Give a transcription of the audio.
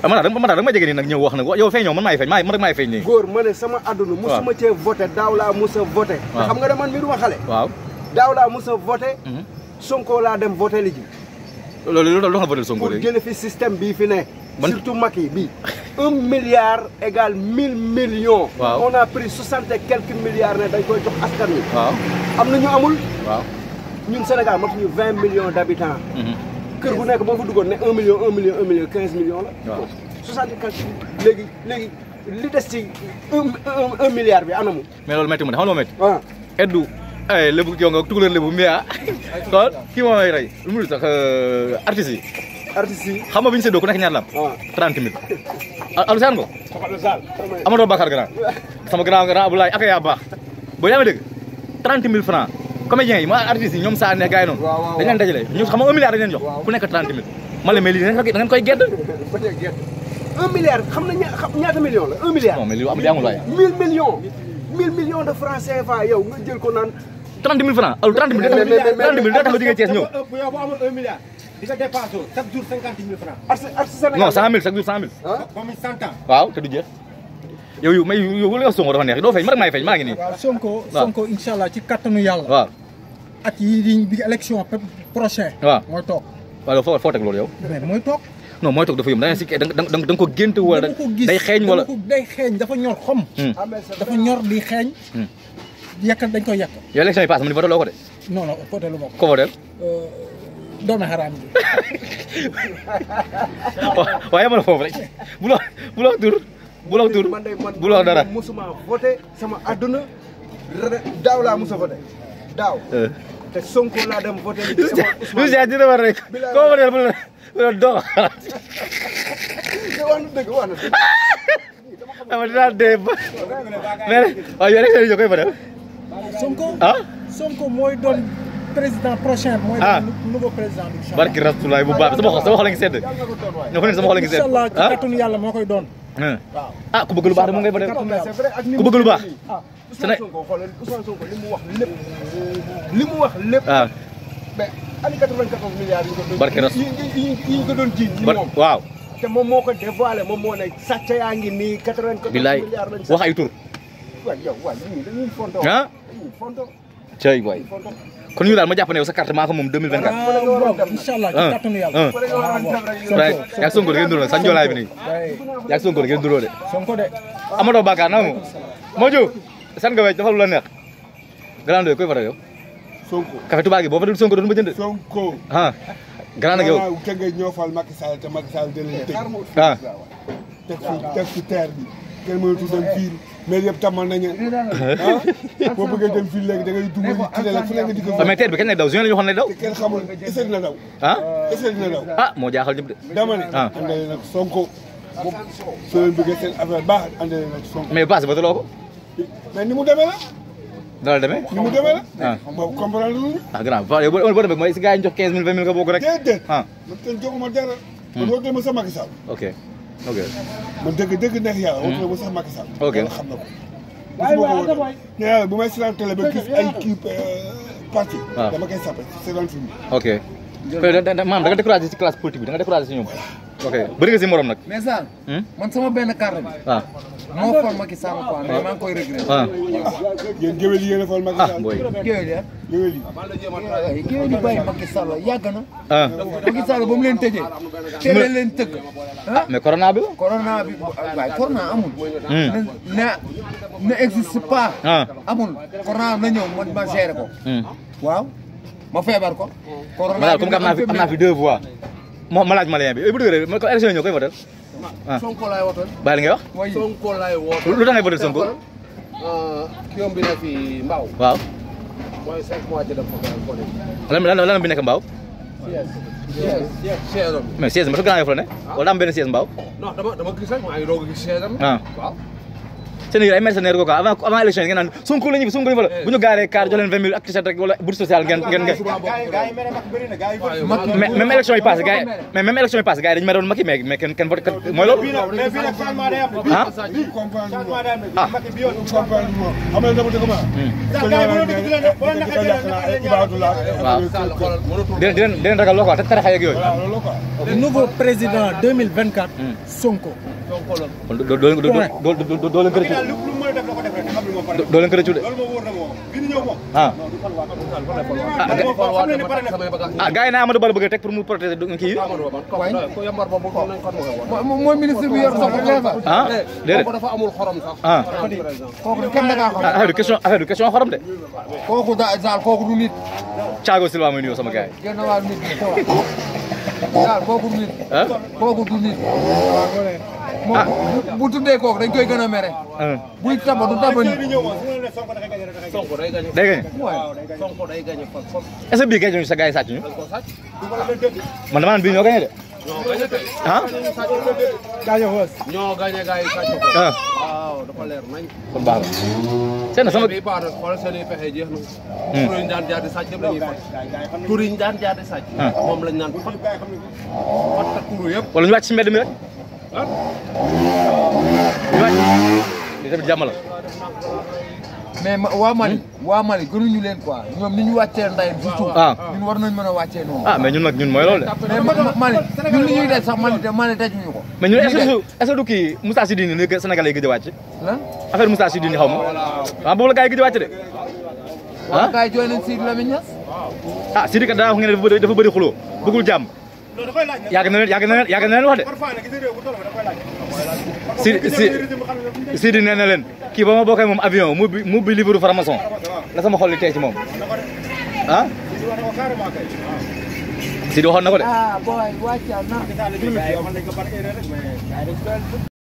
man da ma jege ni nag ñëw wax nag yow feeñoo man maay feeñ man rek maay feeñ nii góor ma ne sama àdduna musuma cee voté daaw laa musa voté te xam nga ne man mi duma xale waaw daaw laa musa voté Sonko laa dem voté li ji loolu lu nga voté Sonko léegi pour jële fi système bii fi ne surtout Macky bi 1 milliard égale 1000 millions on a pris 60 et quelques milliards ne dañ koy jox askan wi am na ñu amul ñun Sénégal matuñu 20 millions d'habitants kër bu nekk boo fa duggoon ne 1 million 15 millions la 60 et quelques léegi li des ci 1 milliard bi anamu mais loolu métti mu ne xam nga métti eddu ay lébu yow nga tugaleel lébu mais xool kii moo may rey lu mu sax artistes yi xam nga bi ñu séddoo ku nekk ñaar la am 30 000 alu saan ko amadoo Bakar grand sama grand Abdoulaye ak yaa baax boo yaa ma dégg 30 000 francs comédiens yi ma artistes yi ñoom saa ne gars yi noonu dañ leen dajale ñu xam nga 1 milliard dañ leen jox ku nekk 30 000 ma la mais lii da ngeen koy gedd 1 milliard xam na ñaata million la 1 milliard non mais li amul waaye 1000 millions de francs CFA yow nga jël ko naan 30 000 francs alors 30 000 da tax nga jógee Thiès ñëw yow bu amul 1 milliard di nga dépassé chaque jour 50 000 francs artiste Sénégal non 100 000 chaque jour 100 000 comme 100 ans waaw te du jeex yow may yow la Sonko dafa neex doo feeñ ma rek maay feeñ maa ngi nii Sonko inshallah ci kattanu yàlla waaw at yi di élection prochain mooy toog waaw foo teg loolu yow mais mooy toog non mooy toog dafa yëm da nga ko gént wala day xeeñ wala day xeeñ dafa ñor xom dafa ñor di xeeñ yàkkal dañ koy yàq yow élection yi passe ma ni voté loo ko de non voté lu ma ko voté doomi xaraam bi waaye ma la foofu rek bu la tur bu la dara musuma voté sama àdduna daaw laa musa voté daaw te Sonko laa dem voté lu si dina war rek ko voté bu la dox wax na dëgg ama dinaa dee ba mais waaw yow élection yi koy voté Sonko mooy doon président prochain mooy nouveau président bi barki Rasulaay bu baax sama xol la ngi sedd ñoo fa ne sama xol la ngi sedd inshallah ci kattanu yàlla moo koy doon ku bëgg lu baax de mu ngay fa def ku bëgg lu baax Ousmane Sonko li mu wax lépp mais ani 94 milliards barki Ras yi ñu ko doon jiiñ moom waaw te moom moo ko dévoilé moom moo ne sàcc yaa ngi nii 94 milliards lañ wax ay tur waay yow waay dañuy fonto cey waay kon ñu daal ma jàpp ne yow sa carte maa ko moom 2024 inshallah ci kattanu yàlla yaa Sonko da ngeen duroo nag sa njoolaay bi nii yaa Sonko da ngeen duroo de Sonko de Amadou Bakar na moo jóg san nga wecc dafa lu la neex grand koy faral yow Sonko café Touba gi boo fa dul Sonko doon ma jënd Sonko grand ak yow te nga ñoo fal Macky Sall te Macky Sall dina teg fi terre bi kenn mënatu dem fii mais yëpp tamal nañu boo bëggee dem fii léegi da ngay dugg ci télé fu nekk di ko mais terre bi kañ lay daw juin la ñu waxoon lay daw kenn xamul est-ce que dina daw est-ce que dina daw moo jaaxal ñëpp de dama ne andale nag Sonko soo leen bëggee seen affaire baax andale nag Sonko mais base ba daloo ko mais ni mu demee la dala demee ni mu demee la boobu comprendre lu grand yow boo demee mooy si gars yi ñu jox 15 000 20 000 nga bokk rek déedéet man kenn joxuma dara man woo ma sa Macky Sall ok man dëgg neex yàlla woo ma sax Macky Sall ok xam na ko bu may seetaan télé ba gis ay kii parti dama koy sappe seetaan film ok maam da nga découragé ci classe politique bi da nga découragé ci ñoom ok bëri nga si morom nag mais Sall man sama benn carte bi moo fal Macky Sall quoi mais maa ngi koy regretté yéen géwél yi yéen a fal Macky Sall booy géwél ya géwél yi bàyyi Macky Sall yàgg na Macky Sall ba mu leen tëjee teel leen tëgg mais corona bi waaye corona amul ne existe pas amul corona na ñëw man ma géré ko waaw ma feebar ko corona comme que am naa fi 2 voix ma laaj malien bi bu dëgg ma ko élection ñëw koy voter Sonko laay wotal bàyyi li ngay wax Sonko laay wotal lu tax ngay voter Sonko kiyom bi nekk fi Mbaaw waaw mooy 5 mois ci def ko lan bi nekk Mbaaw siège mais siège ma su Grand Yoff la ne wala am benn siège Mbaaw non dama gis rek maa ngi doog a gis siège am waaw seen ay mercenaires quoi avant élection yi ngeen naan Sonko la ñu Sonko la bu ñu gaaree car jox leen 20 000 ak t-shirt rek wala bourse sociale ngeen même élection yi passé gars yi mais même élection yi passé gars yi dañu meroon Macky mais kenn vote mooy loolu ah dinañ ragal loo quoi te taraxa yeeg yooyu nouveau président 2024 Sonko doo leen ko rëccu doo leen ko rëccu de gars yi naa Amadou Ba la bëgg a teg pour mu protéger kii yi mooy ministre bi yor sax déedéet dafa amul xorom sax kooku kenn da xam affaire du question xorom de kooku daal kooku du nit Thiago Silva mooy nuyoo sama gars yi genn waa nit daal kooku du nit kooku du nit bu tuddee kooku dañ koy gën a mere buy taba du taba nit Sonko day gagné. day gagné Sonko day gagné foofu. est-ce que bii gagné ñu sa gars yi sàcc ñu man dama naan bii ñoo gagné de ah ñoo gagné gars yi sàcc ko. waaw dafa leer nañ. kon baax na seen sama bii baax na xoolal seen i pexe jeex na. tur yi ñu daan jaar di sàcc yëpp la ñuy fat. tur yi ñu daan jaar di sàcc. moom lañ naan fat fat tur yëpp. wala ñu wàcc si mbedd mi rek ñu wàcc li tamit jàmm la mais waa Mali gënuñu leen quoi ñoom ni ñu wàccee ndayam si suuf ñun war nañ mën a wàccee noonu mais ñun nag ñun mooy loolu de mais Mali ñun li ñuy def sax Mali dajuñu ko mais ñun est-ce que du kii Moussa Sidini ni Sénégalais yi gëj a wàcc lan affaire Moussa Sidini xaw ma waaw boobu la gars yi gëj a wàcc de waaw gars yi jooy nañ Sidi Lamine Niass Sidi kat daa wax ngeen ne dafa bëri xuloo bëggul jàmm yàgg na leen wax de Sidi nee na leen kii ba ma bokkee moom avion mu bi livre franc-maçon la sama xol li tey ci moom Sidi waxoon na ko de